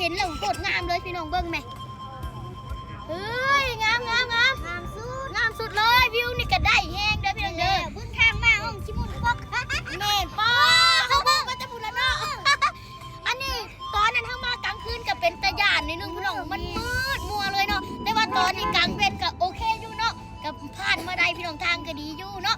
ເຫັນແລ້ວໂຄດງາມເລີຍ ພີ່ນ້ອງເບິ່ງແມະ. ເຮີ້ຍ ງາມ ງາມ ງາມ ງາມສຸດ ງາມສຸດເລີຍ. ວິວນີ້ກະໄດ້ແຮງເດີພີ່ນ້ອງເດີ. ເບິ່ງທາງມາຫ້ອງຊິໝຸ່ນປົກ ແມ່ນ ປ້າ ເຂົາບອກວ່າຈະພຸ້ນລະເນາະ. ອັນນີ້ຕອນນັ້ນເຮົາມາກາງຄືນກະເປັນຕາຢ້ານໜ້ອຍໜຶ່ງພີ່ນ້ອງ ມັນມືດມົວເລີຍເນາະ. ແຕ່ວ່າຕອນນີ້ກາງເວັນກະໂອເຄຢູ່ເນາະ ກະຜ່ານມາໄດ້ພີ່ນ້ອງ ທາງກະດີຢູ່ເນາະ.